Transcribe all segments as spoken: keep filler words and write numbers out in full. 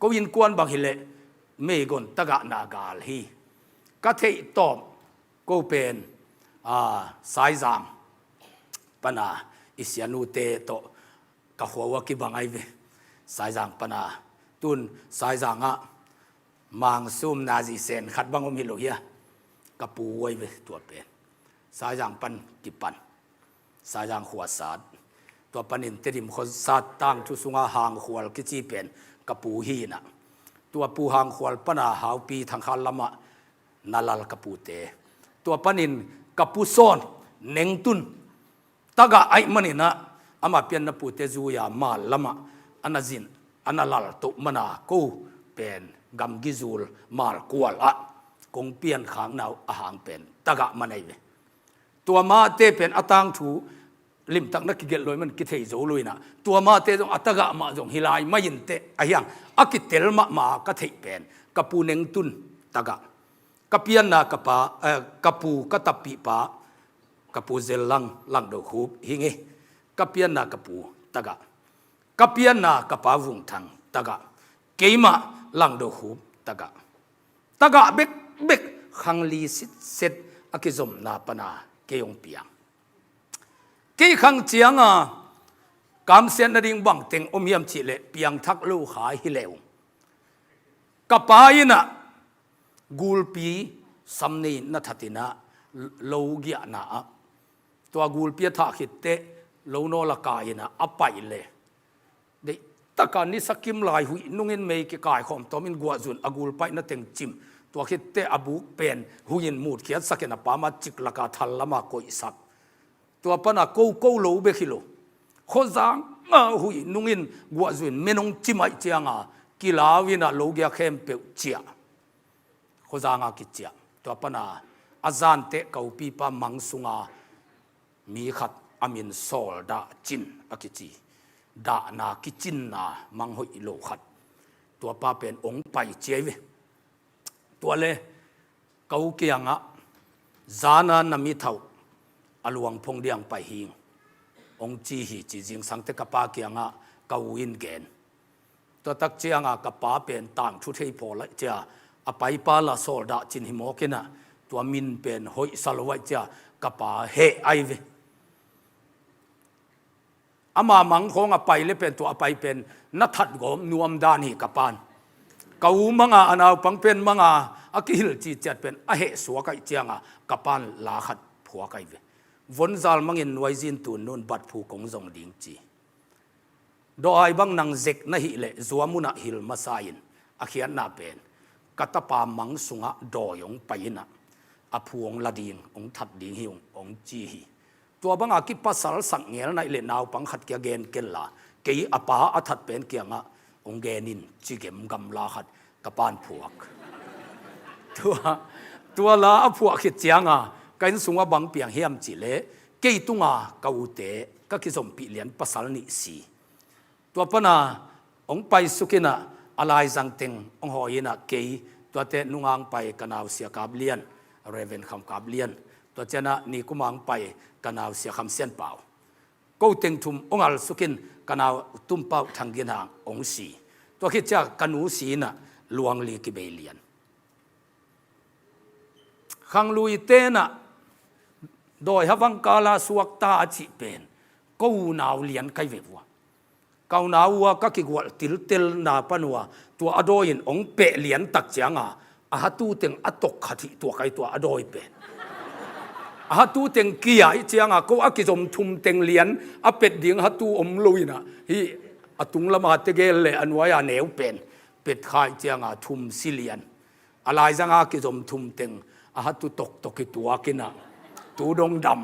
Ko innkuan bang hileh meigon tagahna gal hi. Ka theih tawp ko pen, a, Saizang pana i sianute tawh ka khua uh a kibang ahi ve. Saizang pana tun Saizangah Mangsum nazi sen khat bang om hi lo hia. Ka pu uh ahi ve tua pen. Saizang pan kipan Saizang khuasat. Tua panin Tedim khuasat tangthu sunga Hangkhual kici pen ka pu hi inah. Tua pu Hangkhual pana Haupi Thangkhal lamah na lal ka pute. Tua panin ka pu sawn Nengtun tagah aih maninah ama pian na pute zuia mal lamah a na zin a na lal toh mana ko pen gamgi zul mal kualah kong pian khakna uh a hang pen tagah man ahi ve. Tua mate pen a tangthu limtak na kigelh lo ahih man kithei zo lo inah. Tua mate zong a tagah mah zong hi lai mah inteh a hiang a kitel mahmah ka theih pen ka pu Nengtun tagah. Ka pianna ka pa, eh, ka pu ka tappihpa, ka pu Zellang Langdokhup hi ngei. Ka pianna ka pu tagah. Ka pianna ka pa Vungthang tagah. Keimah Langdokhup tagah. Tagah bekbek khangli sitset a kizomna pana kei hong piang. Kei khang cianga kamsiat nading bangteng om hiam cihleh piangthak lo kha hi le ung. Ka pa inah gulpi sam nei na that inah lo giahna ah tua gulpi a thah khitteh lo nawl a kai inah a paih le. Deihtaka nisa kim lai huih nungin mei kikaikhawm tawmin guahzun a gulpaihna teng cim. Tua khitteh a buk pen huihin mutkhiatsakin a pama ciklaka thal lama koihsak. Tua pana koko lo bek hi lo. Khuazanga huih nungin guahzuin menung cimaih cianga kilau inah lo giak khempeuh ciah. Khuazanga kiciah. Tua pana a zanteh ka upipa mang sunga mi khat a min Sawl Dah Cin a kici. Dahna kicinna mang hoih lo khat. Tuapa pen ong pai ciai ve. Tua le ka u kiangah zana na mithauh a luangphong diang pai hing ong ci hi ci zingsangte ka pa kiangah ka u in gen. Tua tak cianga ka pa pen tangthu thei phaw laih cia a paipa la Sawl Dah Cin hi mawk inah tua min pen hoihsa lo aih cia ka pa heh ahi ve. Ama mang khawng a pai le pen tua a pai pen na that gawm nuam dan hi ka pan. Ka u manga a naupang pen manga a kihil ciciat pen a heh suak aih cianga ka pan la khat phuak ahi ve. Vonzal mangin nuaizin tunnun batphu kong zong ding ci. Dawhai bang nang zek na hih leh zuam unah hil masa in a khiatna pen ka tapa mang sungah dawi hong pai inah a phu hong la ding hong that ding hi ung hong ci hi. Tua banga kipasal sak ngel naih le naupang khat kia gen kenla kei a pa a that pen kiangah hong gen in ci gem gamla khat ka pan phuak. Tua, tua la a phuak khit cianga ka inn sungah bang piang hiam cihleh kei tunga ka ute ka kizompih lian pasal nih si. Tua pana hong paisuk inah a laizang teng hong hawi inah kei tuate nungang pai ka nau Sia Kap Lian, Reverend Kham Kap Lian, tua cianah nikuma hong pai ka nau Sia Kham Sian Pau. Ko teng thum hong alsukin ka nau Tumpau Thang Gin Hang hong si. Tua khit cia ka nu si inah luangli kibei lian. Khanglui tenah dawi havang kala suakta a cih pen ko unau lian kai ve vua. Ka unau ua ka kigualh tiltelna pan ua tua a dawi in hong peh lian tak cianga a hatu teng a tok khat hih tua kai tua a dawi pen. A hatu teng kia ih cianga ko a kizom thum teng lian a pet ding hatu om lo inah hih a tung lama tegel le a nuai a neu pen pet kha ih cianga thum si lian. A laizanga kizom thum teng a hatu toktok i tuak inah tu dong dam.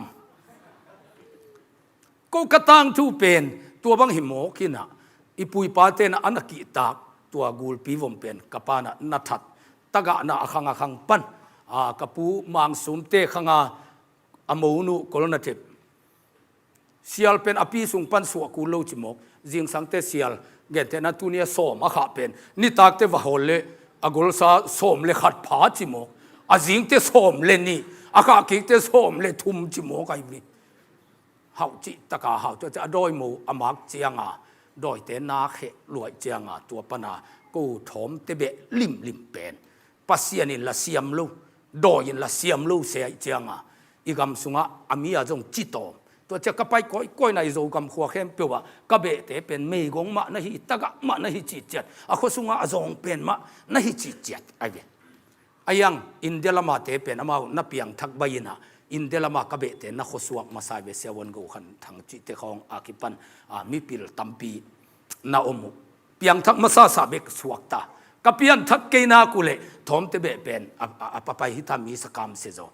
Ko ka tangthu pen tua bang hi mawk inah i puipa tenah a na kihtak tua gulpi vom pen ka panah na that tagahna a khang a khang pan, a, ka pu Mangsumte khanga a monu kol na thep. Sial pen a pi sung pan suah kul lo ci mawk. Zingsangte sial gentehna tunia sawm a khah pen nitakte va hawl le a golsa sawm le khat pha ci mawk. A zingte sawm le nih a khah kikte sawm le thum ci mawk ahi ve. Hauh cih taka hauh tua cia a dawi mo a mak cianga dawite na kheh luaih cianga tua pana Ko thawmte beh limlim pen Pasian in la siam lo, dawi in la siam lo se ahih cianga i gam sungah a mi a zong citawm. Tua ciah ka pai kawikawi na i Zogam khua khempeuh ah ka behte pen meigong mah na hi, tagah mah na hi cihciat, a khua sungah a zawng pen mah na hi cihciat ahi ve. Ahi hang India lamate pen amau na piangthak bai inah India lama ka behte na khuasuak masa ahi ve, Sia Vuan Go Khan Thang cihte khawng a kipan a mipil tampi na om uh. Piangthak masasa bek suakta. Ka pianthak kei nak uh leh thawmte beh pen a, a, a papai hita mi sa kamsia zaw.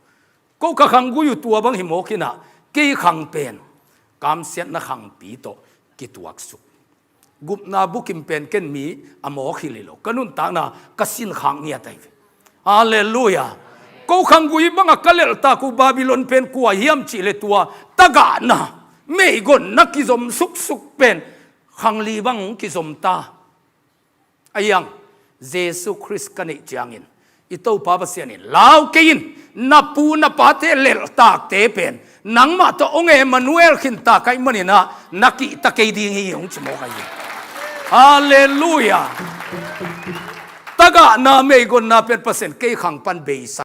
Ko ka khanggui uh tua bang hi mawk inah kei khang pen kamsiatna khangpi tawh kituaksuk. Gupna bukim pen ken mi a mawk hi lo, ka nuntakna ka sin khak ngiat ahi ve. Halleluiah. Ko khanggui bangah ka lelhtak uh Babylon pen kua hiam cihleh tua tagahna, meigonna kizom suksuk pen khangli bang kizom ta. Ahi hang Jesu Khrist ka neih ciangin i Topa Pasian in lau kei in, na pu na pate lelhtakte pen nangmah tawh hong Emmanuel khinta ka hih maninah na kihta kei ding hi hong ci mawk ahi hi. Halleluiah. Tagahna meigonna pen Pasian kei khang pan beisa